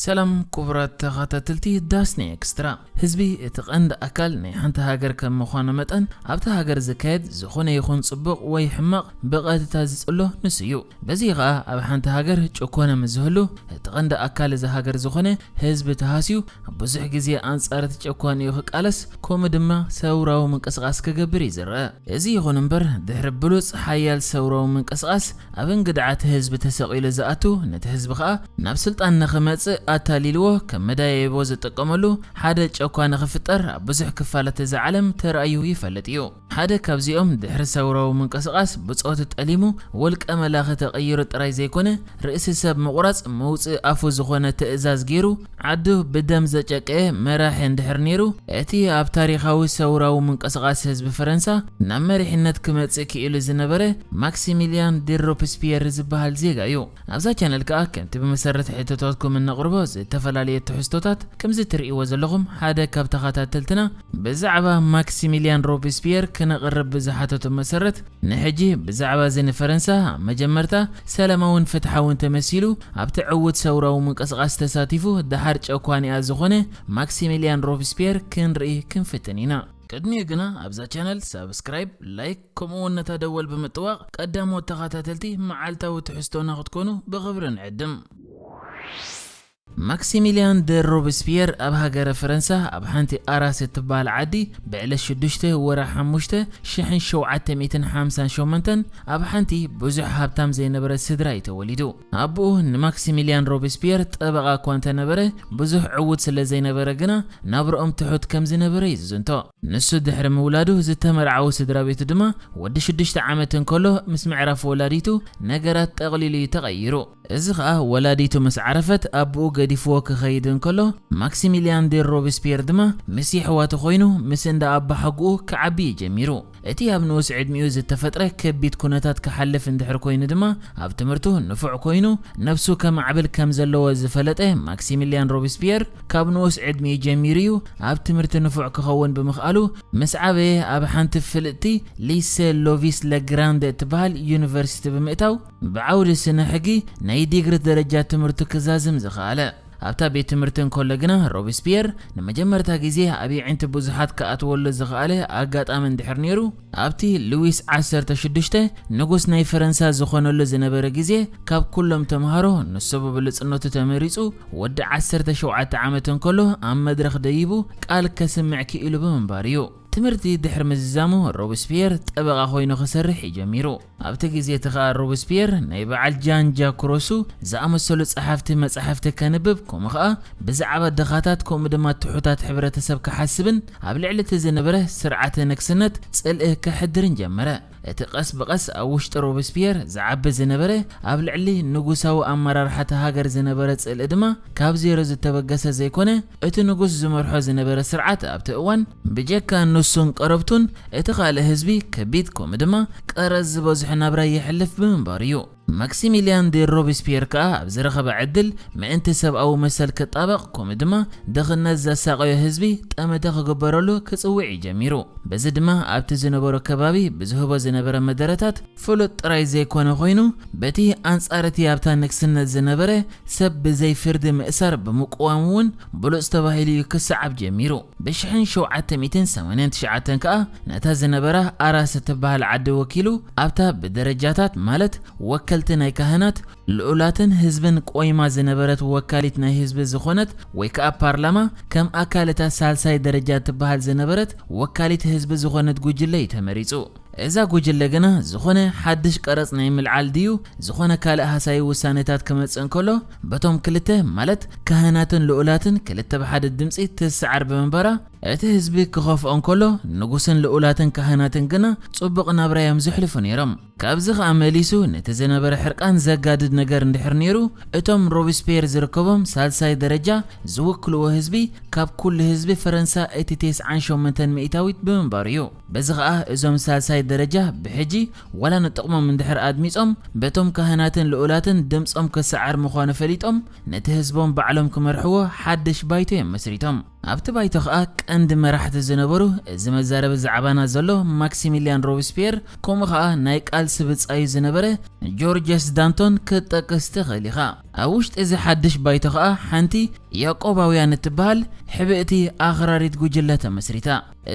ሰላም ክቡራት ተኸታተልቲ ዳስኒ ኤክስትራ። ህዝቢ እቲ ቀንዲ ኣካል ናይ ሓንቲ ሃገር ከም ምዃኑ መጠን፣ ኣብታ ሃገር ዝካየድ ዝኾነ ይኹን ጽቡቕ ወይ ሕማቕ ብቐጥታ ዝጽሎ ንሱ እዩ። በዚ ኸኣ ኣብ ሓንቲ ሃገር ጭኮነ ምስ ዝህሉ፣ እቲ ቀንዲ ኣካል እዛ ሃገር ዝኾነ ህዝቢ ተሃስዩ፣ ብዙሕ ግዜ ኣንጻር እቲ ጭኳን እዩ ክቃለስ፣ ከምኡ ድማ ሰውራዊ ምንቅስቓስ ክገብር እዩ ዝረአ። እዚ ይኹን እምበር፣ ድሕሪ ብሉጽ ሓያል ሰውራዊ ምንቅስቓስ ኣብ እንግድዓት ህዝቢ ተሰቒሉ ዝኣቱ፣ ነቲ ህዝቢ ኸኣ ናብ ስልጣን ንኽመጽእ ኣታሊልዎ ከም መዳየቦ ዝጥቀመሉ ሓደ ጨኳ ንኽፍጠር ኣብ ብዙሕ ክፋላት እዛ ዓለም ተራእዩ ይፈልጥ እዩ። ሓደ ካብዚኦም ድሕሪ ሰውራዊ ምንቅስቓስ ብጾቱ ጠሊሙ ውልቀ መላኺ ተቐይሩ ጥራይ ዘይኮነ፣ ርእሲ ሰብ ምቑራጽ መውጽኢ ኣፉ ዝኾነ ትእዛዝ ገይሩ ዓዱ ብደም ዘጨቀየ መራሒ እንድሕር ነይሩ፣ እቲ ኣብ ታሪኻዊ ሰውራዊ ምንቅስቓስ ህዝቢ ፈረንሳ ናብ መሪሕነት ክመጽእ ክኢሉ ዝነበረ ማክሲሚልያን ዴ ሮብስፒየር ዝበሃል ዜጋ እዩ። ኣብዛ ቻነል ከኣ ከምቲ ብመሰረት ሕቶታትኩም እነቕርቦ ዝተፈላለየ ትሕዝቶታት፣ ከምዚ ትርእይዎ ዘለኹም ሓደ ካብ ተኸታተልትና ብዛዕባ ማክሲሚልያን ሮብስፒየር ክነቕርብ ብዝሓተቱ መሰረት፣ ንሕጂ ብዛዕባ እዚ ንፈረንሳ ኣብ መጀመርታ ሰላማውን ፍትሓውን ተመሲሉ ኣብቲ ዕዉት ሰውራዊ ምንቅስቓስ ተሳቲፉ ደሓር ጨኳኒኣ ዝኾነ ማክሲሚልያን ሮብስፒየር ክንርኢ ክንፍትን ኢና። ቅድሚኡ ግና ኣብዛ ቻነል ሳብስክራይብ፣ ላይክ ከምኡ እውን ነታ ደወል ብምጥዋቕ ቀዳሞት ተኸታተልቲ መዓልታዊ ትሕዝቶና ክትኮኑ ብኽብሪ ንዕድም። ማክሲሚልያን ደ ሮብስፒየር ኣብ ሃገረ ፈረንሳ ኣብ ሓንቲ ኣራስ እትበሃል ዓዲ ብዕለት ሽዱሽተ ወርሒ ሓሙሽተ ሽሕን ሸውዓተ ሚእትን ሓምሳን ሸሞንተን ኣብ ሓንቲ ብዙሕ ሃብታም ዘይነበረት ስድራ እዩ ተወሊዱ። ኣቦኡ ንማክሲሚልያን ሮብስፒየር ጠበቓ እኳ እንተነበረ፣ ብዙሕ ዕዉት ስለ ዘይነበረ ግና ናብርኦም ትሑት ከም ዝነበረ እዩ ዝዝንቶ። ንሱ ድሕሪ ምውላዱ ዝተመርዓወ ስድራ ቤቱ ድማ ወዲ ሽዱሽተ ዓመት እንከሎ ምስ ምዕራፍ ወላዲቱ ነገራት ጠቕሊሉ እዩ ተቐይሩ። እዚ ኸኣ ወላዲቱ ምስ ዓረፈት ኣቦኡ ገዲፍዎ ክኸይድ እንከሎ፣ ማክሲሚልያን ዴ ሮብስፒየር ድማ ምስ የሕዋቱ ኮይኑ ምስ እንዳ ኣባሓጉኡ ክዓቢ እዩ ጀሚሩ። እቲ ኣብ ንኡስ ዕድሚኡ ዝተፈጥረ ከቢድ ኩነታት ክሓልፍ እንድሕር ኮይኑ ድማ ኣብ ትምህርቱ ንፉዕ ኮይኑ ነብሱ ከማዕብል ከም ዘለዎ ዝፈለጠ ማክሲሚልያን ሮብስፒየር ካብ ንኡስ ዕድሚኡ ጀሚሩ እዩ ኣብ ትምህርቲ ንፉዕ ክኸውን ብምኽኣሉ ምስ ዓበየ ኣብ ሓንቲ ፍልጥቲ ሊሴ ሎቪስ ለግራንድ እትበሃል ዩኒቨርሲቲ ብምእታው ብዓውዲ ስነ ሕጊ ናይ ዲግሪ ደረጃ ትምህርቱ ክዛዝም ዝኸኣለ። ኣብታ ቤት ትምህርቲ እንከሎ ግና ሮብስፒየር ንመጀመርታ ግዜ ኣብ የዒንቲ ብዙሓት ክኣትወሉ ዝኸኣለ ኣጋጣሚ እንድሕር ነይሩ፣ ኣብቲ ሉዊስ ዓሰርተ ሽዱሽተ ንጉስ ናይ ፈረንሳ ዝኾነሉ ዝነበረ ግዜ ካብ ኩሎም ተምሃሮ ንሱ ብብሉጽነቱ ተመሪጹ ወዲ ዓሰርተ ሸውዓተ ዓመት እንከሎ ኣብ መድረኽ ደይቡ ቃል ከስምዕ ክኢሉ ብምንባር እዩ። ትምህርቲ ድሕሪ ምዝዛሙ ሮብስፒየር ጠበቓ ኮይኑ ክሰርሕ እዩ ጀሚሩ። ኣብቲ ግዜ እቲ ኸኣ ሮብስፒየር ናይ በዓል ጃን ጃክ ሮሱ ዝኣመሰሉ ጸሓፍቲ መጻሕፍቲ ከንብብ ከምኡ ኸኣ ብዛዕባ ድኻታት ከምኡ ድማ ትሑታት ሕብረተሰብ ክሓስብን ኣብ ልዕሊ እቲ ዝነበረ ስርዓተ ንግስነት ጽልኢ ከሕድርን ጀመረ። እቲ ቀስ ብቐስ ኣብ ውሽጢ ሮብስፒየር ዝዓቢ ዝነበረ ኣብ ልዕሊ ንጉሳዊ ኣመራርሓ እታ ሃገር ዝነበረ ጽልኢ ድማ ካብ ዜሮ ዝተበገሰ ዘይኮነ እቲ ንጉስ ዝመርሖ ዝነበረ ስርዓት ኣብቲ እዋን ብጀካ ንሱን ቀረብቱን እቲ ካልእ ህዝቢ ከቢድ ከምኡ ድማ ቀረጽ ዝበዝሖ ናብራ የሕልፍ ብምንባሩ እዩ። ማክሲሚልያን ዴ ሮብስፒየር ከኣ ኣብ ዝረኸበ ዕድል ምእንቲ ሰብኣዊ መሰል ክጣበቕ ከምኡ ድማ ድኽነት ዘሳቐዮ ህዝቢ ጠመተ ክግበረሉ ክጽውዕ እዩ ጀሚሩ። በዚ ድማ ኣብቲ ዝነበሮ ከባቢ ብዝህቦ ዝነበረ መደረታት ፍሉጥ ጥራይ ዘይኮነ ኮይኑ በቲ ኣንጻር እቲ ኣብታ ንግስነት ዝነበረ ሰብ ብዘይ ፍርዲ ምእሳር ብምቅዋሙ እውን ብሉጽ ተባሂሉ እዩ ክሰዓብ ጀሚሩ። ብሽሕን ሸውዓተ ሚእትን ሰማንያን ትሽዓተን ከኣ ነታ ዝነበራ ኣራስ እትበሃል ዓዲ ወኪሉ ኣብታ ብደረጃታት ማለት ወከልቲ ናይ ካህናት ልኡላትን ህዝብን ቆይማ ዝነበረት ወካሊት ናይ ህዝቢ ዝኾነት ወይ ከኣ ፓርላማ ከም ኣካል እታ ሳልሳይ ደረጃ እትበሃል ዝነበረት ወካሊት ህዝቢ ዝኾነት ጉጅለ እዩ ተመሪጹ። እዛ ጉጅለ ግና ዝኾነ ሓድሽ ቀረጽ ናይ ምልዓል ድዩ ዝኾነ ካልእ ሃሳዪ ውሳኔታት ክመጽእ እንከሎ በቶም ክልተ ማለት ካህናትን ልኡላትን ክልተ ብሓደ ድምጺ ትሰዓር ብምንባራ እቲ ህዝቢ ክኸፍኦ እንከሎ ንጉስን ልኡላትን ካህናትን ግና ጽቡቕ ናብራ እዮም ዘሕልፉ ነይሮም። ካብዚ ኸኣ መሊሱ ነቲ ዝነበረ ሕርቃን ዘጋድድ ነገር እንድሕር ነይሩ እቶም ሮብስፒየር ዝርከቦም ሳልሳይ ደረጃ ዝውክልዎ ህዝቢ ካብ ኩሉ ህዝቢ ፈረንሳ እቲ ተስዓን ሸሞንተን ሚእታዊት ብምንባሩ እዩ። በዚ ኸኣ እዞም ሳልሳይ ደረጃ ብሕጂ ዋላ ንጥቕሞም እንድሕር ኣድሚጾም በቶም ካህናትን ልኡላትን ድምጾም ክሰዓር ምዃኑ ፈሊጦም ነቲ ህዝቦም ባዕሎም ክመርሕዎ ሓድሽ ባይቶ እዮም መስሪቶም። ኣብቲ ባይቶ ኸኣ ቀንዲ መራሕቲ ዝነበሩ እዚ መዛረቢ ዛዕባና ዘሎ ማክሲሚልያን ሮብስፒየር ከምኡ ኸኣ ናይ ቃልሲ ብጻዩ ዝነበረ ጆርጀስ ዳንቶን ክትጠቅስ ትኽእል ኢኻ። ኣብ ውሽጢ እዚ ሓድሽ ባይቶ ኸኣ ሓንቲ ያዕቆባውያን እትበሃል ሕብእቲ ኣኽራሪት ጉጅለ ተመስሪታ።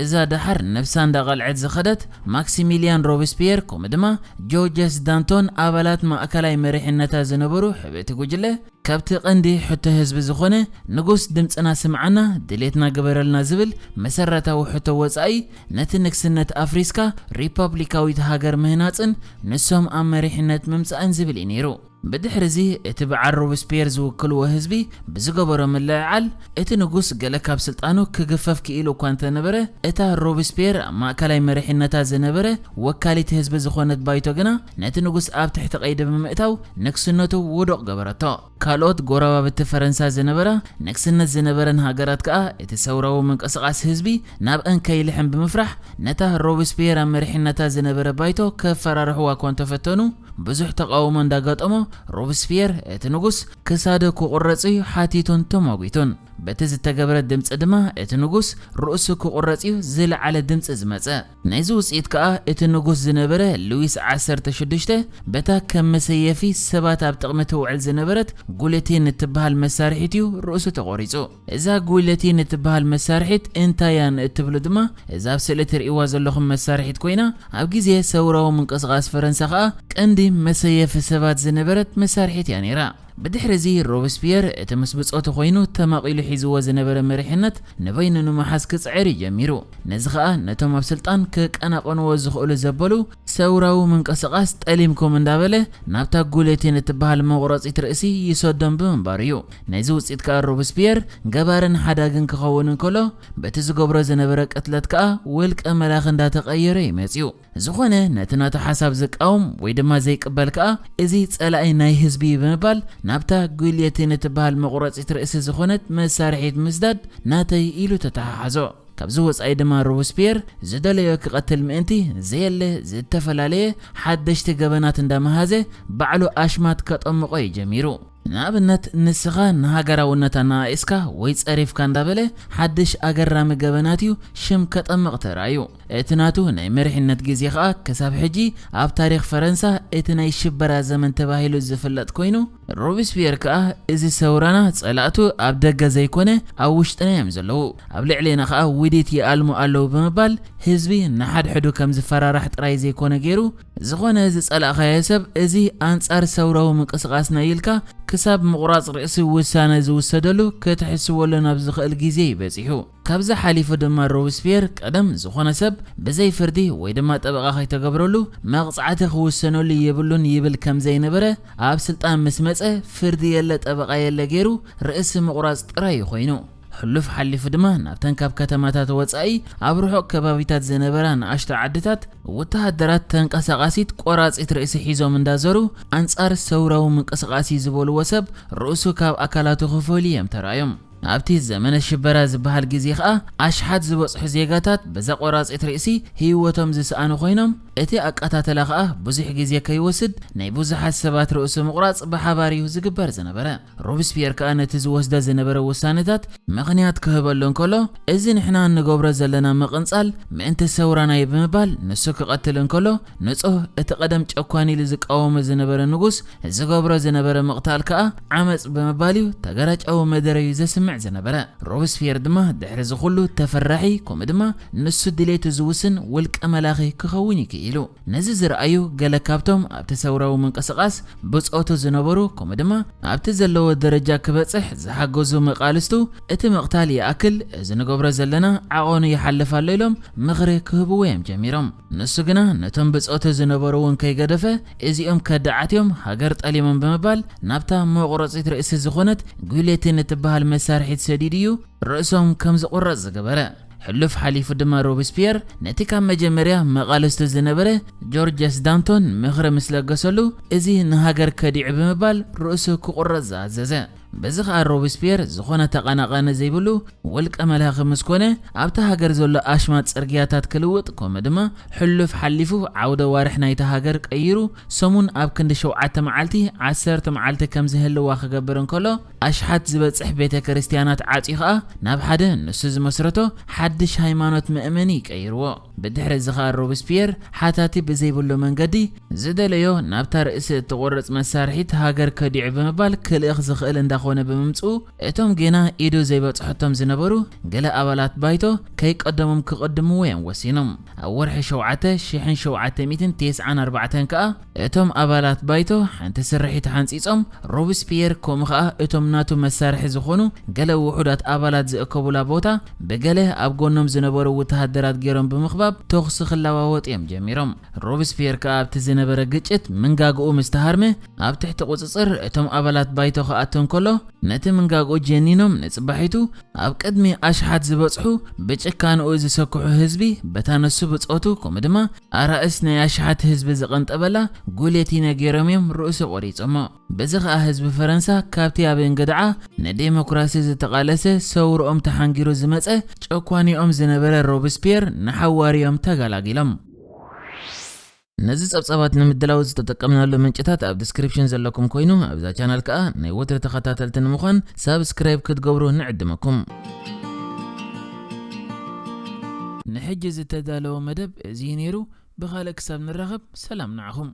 እዛ ደሓር ነብሳ እንዳቐልዐት ዝኸደት ማክሲሚልያን ሮብስፒየር ከምኡ ድማ ጆርጀስ ዳንቶን ኣባላት ማእከላይ መሪሕነታ ዝነበሩ ሕብእቲ ጉጅለ ካብቲ ቀንዲ ሕቶ ህዝቢ ዝኾነ ንጉስ ድምፅና ስምዓና ድሌትና ግበረልና ዝብል መሰረታዊ ሕቶ ወፃኢ ነቲ ንግስነት ኣፍሪስካ ሪፐብሊካዊት ሃገር ምህናፅን ንሶም ኣብ መሪሕነት ምምፃእን ዝብል እዩ ነይሩ። ብድሕሪ እዚ እቲ በዓል ሮብስፒየር ዝውክልዎ ህዝቢ ብዝገበሮ ምልዕዓል እቲ ንጉስ ገለ ካብ ስልጣኑ ክግፈፍ ክኢሉ እኳ እንተነበረ እታ ሮብስፒየር ኣብ ማእከላይ መሪሕነታ ዝነበረ ወካሊት ህዝቢ ዝኾነት ባይቶ ግና ነቲ ንጉስ ኣብ ትሕቲ ቀይዲ ብምእታው ንግስነቱ ውዱቕ ገበረቶ። ካልኦት ጎረባብቲ ፈረንሳ ዝነበራ ንግስነት ዝነበረን ሃገራት ከኣ እቲ ሰውራዊ ምንቅስቓስ ህዝቢ ናብአን ከይልሕም ብምፍራሕ ነታ ሮብስፒየር ኣብ መሪሕነታ ዝነበረ ባይቶ ከፈራርሕዋ እኳ እንተፈተኑ ብዙሕ ተቓውሞ እንዳገጠሞ ሮብስፒየር እቲ ንጉስ ክሳዱ ክቑረጽ እዩ ሓቲቱን ተሟጒቱን። በቲ ዝተገብረ ድምፂ ድማ እቲ ንጉስ ርእሱ ክቑረጽ እዩ ዝለዓለ ድምፂ ዝመፀ። ናይዚ ውፅኢት ከኣ እቲ ንጉስ ዝነበረ ሉዊስ ዓሰርተ ሽዱሽተ በታ ከም መሰየፊ ሰባት ኣብ ጥቕሚ ትውዕል ዝነበረት ጉለቲን እትበሃል መሳርሒት እዩ ርእሱ ተቖሪጹ። እዛ ጉለቲን እትበሃል መሳርሒት እንታይ እያ ንእትብሉ ድማ እዛ ኣብ ስእሊ ትርእይዋ ዘለኹም መሳርሒት ኮይና ኣብ ግዜ ሰውራዊ ምንቅስቓስ ፈረንሳ ከኣ ቀንዲ መሰየፊ ሰባት ዝነበረት መሳርሒት እያ ነይራ። ብድሕሪ እዚ ሮብስፒየር እቲ ምስ ብጾቱ ኮይኑ ተማቒሉ ሒዝዎ ዝነበረ መሪሕነት ንበይኑ ንምሓዝ ክጽዕር እዩ ጀሚሩ። ነዚ ኸኣ ነቶም ኣብ ስልጣን ክቀናቐንዎ ዝኽእሉ ዘበሉ ሰውራዊ ምንቅስቓስ ጠሊምኩም እንዳበለ ናብታ ጉሌቲን እትበሃል መቑረጺት ርእሲ ይሰዶም ብምንባሩ እዩ። ነዚ ውጽኢት ከኣ ሮብስፒየር ገባርን ሓዳግን ክኸውን እንከሎ በቲ ዝገብሮ ዝነበረ ቅትለት ከኣ ውልቀ መላኺ እንዳተቐየረ እዩ መጺኡ። ዝኾነ ነቲ ናቱ ሓሳብ ዝቃወም ወይ ድማ ዘይቅበል ከኣ እዚ ጸላኢ ናይ ህዝቢ እዩ ብምባል ናብታ ጉልየቲን እትበሃል መቑረጺት ርእሲ ዝኾነት መሳርሒት ምስዳድ ናተይ ኢሉ ተተሓሓዞ። ካብዚ ወጻኢ ድማ ሮብስፒየር ዝደለዮ ክቐትል ምእንቲ ዘየለ ዝተፈላለየ ሓደሽቲ ገበናት እንዳመሃዘ ባዕሉ ኣሽማት ከጠምቖ እዩ ጀሚሩ። ንኣብነት ንስኻ ንሃገራውነት ኣነኣኢስካ ወይ ጸሪፍካ እንዳበለ ሓድሽ ኣገራሚ ገበናት እዩ ሽም ከጠምቕ ተራእዩ። እቲ ናቱ ናይ መሪሕነት ግዜ ኸኣ ክሳብ ሕጂ ኣብ ታሪኽ ፈረንሳ እቲ ናይ ሽበራ ዘመን ተባሂሉ ዝፍለጥ ኮይኑ ሮብስፒየር ከኣ እዚ ሰውራና ጸላእቱ ኣብ ደገ ዘይኮነ ኣብ ውሽጥና እዮም ዘለዉ፣ ኣብ ልዕሌና ከኣ ውዲት ይኣልሙ ኣለዉ ብምባል ህዝቢ ንሓድሕዱ ከም ዝፈራራሕ ጥራይ ዘይኮነ ገይሩ ዝኾነ ዝጸላእኻዮ ሰብ እዚ ኣንጻር ሰውራዊ ምንቅስቓስና ኢልካ ክሳብ ምቑራጽ ርእሲ ውሳነ ዝውሰደሉ ክትሕስበሉ ናብ ዝኽእል ግዜ እዩ በጺሑ። ካብዚ ሓሊፉ ድማ ሮብስፒየር ቀደም ዝኾነ ሰብ ብዘይ ፍርዲ ወይ ድማ ጠበቓ ከይተገብረሉ መቕጻዕቲ ክውሰነሉ የብሉን ይብል ከም ዘይነበረ ኣብ ስልጣን ምስ መጸ ፍርዲ የለ ጠበቓ የለ ገይሩ ርእሲ ምቑራጽ ጥራይ እዩ ኮይኑ። ሕሉፍ ሓሊፉ ድማ ናብተን ካብ ከተማታት ወጻኢ ኣብ ርሑቕ ከባቢታት ዝነበራ ንኣሽቱ ዓድታት ወተሃደራት ተንቀሳቓሲት ቆራጺት ርእሲ ሒዞም እንዳዘሩ ኣንጻር ሰውራዊ ምንቅስቓስ እዩ ዝበልዎ ሰብ ርእሱ ካብ ኣካላቱ ክፈሉ እዮም ተራእዮም። ኣብቲ ዘመነ ሽበራ ዝበሃል ግዜ ኸኣ ኣሽሓት ዝበጽሑ ዜጋታት በዛ ቆራጺት ርእሲ ህይወቶም ዝሰኣኑ ኮይኖም እቲ ኣቀታተላ ኸኣ ብዙሕ ግዜ ከይወስድ ናይ ብዙሓት ሰባት ርእሲ ምቑራጽ ብሓባር እዩ ዝግበር ዝነበረ። ሮብስፒየር ከኣ ነቲ ዝወስዶ ዝነበረ ውሳነታት ምኽንያት ክህበሉ እንከሎ እዚ ንሕና እንገብሮ ዘለና ምቕንጻል ምእንቲ ሰውራና እዩ ብምባል ንሱ ክቐትል እንከሎ ንጹህ እቲ ቀደም ጨኳን ኢሉ ዝቃወሞ ዝነበረ ንጉስ ዝገብሮ ዝነበረ ምቕታል ከኣ ዓመጽ ብምባል እዩ ተገራጫዊ መደረ እዩ ዘስምዕ ዝነበረ። ሮብስፒየር ድማ ድሕሪ እዚ ኩሉ ተፈራሒ ከምኡ ድማ ንሱ ድሌቱ ዝውስን ውልቀ መላኺ ክኸውን እዩ ክኢሉ። ነዚ ዝረኣዩ ገለ ካብቶም ኣብቲ ሰውራዊ ምንቅስቓስ ብጾቱ ዝነበሩ ከምኡ ድማ ኣብቲ ዘለዎ ደረጃ ክበጽሕ ዝሓገዙ መቓልስቱ እቲ ምቕታል ይኣክል እዚ ንገብሮ ዘለና ዓቐኑ ይሓልፍ ኣሎ ኢሎም ምኽሪ ክህብዎ እዮም ጀሚሮም። ንሱ ግና ነቶም ብጾቱ ዝነበሩ እውን ከይገደፈ እዚኦም ከዳዓት እዮም ሃገር ጠሊሞም ብምባል ናብታ መቑረጺት ርእሲ ዝኾነት ጉሌቲን እትበሃል መሳርሒት ሰዲዱ እዩ ርእሶም ከም ዝቑረጽ ዝገበረ። ሕሉፍ ሓሊፉ ድማ ሮብስፒየር ነቲ ካብ መጀመርያ መቓልስቱ ዝነበረ ጆርጀስ ዳንቶን ምኽሪ ምስ ለገሰሉ እዚ ንሃገር ከዲዑ ብምባል ርእሱ ክቑረጽ ዝኣዘዘ። በዚ ኸኣ ሮብስፒየር ዝኾነ ተቐናቓኒ ዘይብሉ ውልቀ መላኺ ምስ ኮነ ኣብታ ሃገር ዘሎ ኣሽማት ጽርግያታት ክልውጥ ከምኡ ድማ ሕሉፍ ሓሊፉ ዓውደ ዋርሕ ናይታ ሃገር ቀይሩ ሰሙን ኣብ ክንዲ ሸውዓተ መዓልቲ ዓሰርተ መዓልቲ ከም ዝህልዋ ክገብር እንከሎ ኣሽሓት ዝበጽሕ ቤተ ክርስትያናት ዓጽዩ ኸኣ ናብ ሓደ ንሱ ዝመስረቶ ሓድሽ ሃይማኖት መእመኒ ይቀይርዎ። ብድሕሪ እዚ ኸኣ ሮብስፒየር ሓታቲ ብዘይብሉ መንገዲ ዝደለዮ ናብታ ርእሲ እትቖርጽ መሳርሒት ሃገር ከዲዑ ብምባል ክልእኽ ዝኽእል እንዳኾነ ብምምጽኡ፣ እቶም ጌና ኢዱ ዘይበጽሐቶም ዝነበሩ ገለ ኣባላት ባይቶ ከይቀደሞም ክቕድምዎ እዮም ወሲኖም። ኣብ ወርሒ ሸውዓተ ሽሕን ሸውዓተ ሚእትን ተስዓን ኣርባዕተን ከኣ እቶም ኣባላት ባይቶ ሓንቲ ስርሒት ሓንጺጾም፣ ሮብስፒየር ከምኡ ኸኣ እቶም ናቱ መሳርሒ ዝኾኑ ገለ ውሑዳት ኣባላት ዝእከቡላ ቦታ ብገለ ኣብ ጎኖም ዝነበሩ ወተሃደራት ገይሮም ብምኽባብ ተኹሲ ክለዋወጡ እዮም ጀሚሮም። ሮብስፒየር ከኣ ኣብቲ ዝነበረ ግጭት ምንጋግኡ ምስ ተሃርመ ኣብ ትሕቲ ቁጽጽር እቶም ኣባላት ባይቶ ክኣቱ እንከሎ ነቲ ምንጋግኡ ጀኒኖም ንጽባሒቱ ኣብ ቅድሚ ኣሽሓት ዝበጽሑ ብጭካንኡ ዝሰክሑ ህዝቢ በታ ነሱ ብጾቱ ከምኡ ድማ ኣራእስ ናይ ኣሽሓት ህዝቢ ዝቐንጠበላ ጉሌቲነ ገይሮም እዮም ርእሱ ቆሪጾሞ። በዚ ኸኣ ህዝቢ ፈረንሳ ካብቲ ኣብ እንግድዓ ንዴሞክራሲ ዝተቓለሰ ሰውርኦም ተሓንጊሩ ዝመጸ ጨኳኒኦም ዝነበረ ሮብስፒየር ንሓዋሪ እዮም ተገላጊሎም። ነዚ ጸብጻባት ንምድላው ዝተጠቀምናሉ ምንጭታት ኣብ ዲስክሪፕሽን ዘለኩም ኮይኑ ኣብዛ ቻናል ከኣ ናይ ወትሪ ተኸታተልቲ ንምዃን ሳብስክራይብ ክትገብሩ ንዕድመኩም። ንሕጂ ዝተዳለወ መደብ እዚ እዩ ነይሩ። ብኻልእ ክሳብ ንራኸብ ሰላም ንዓኹም።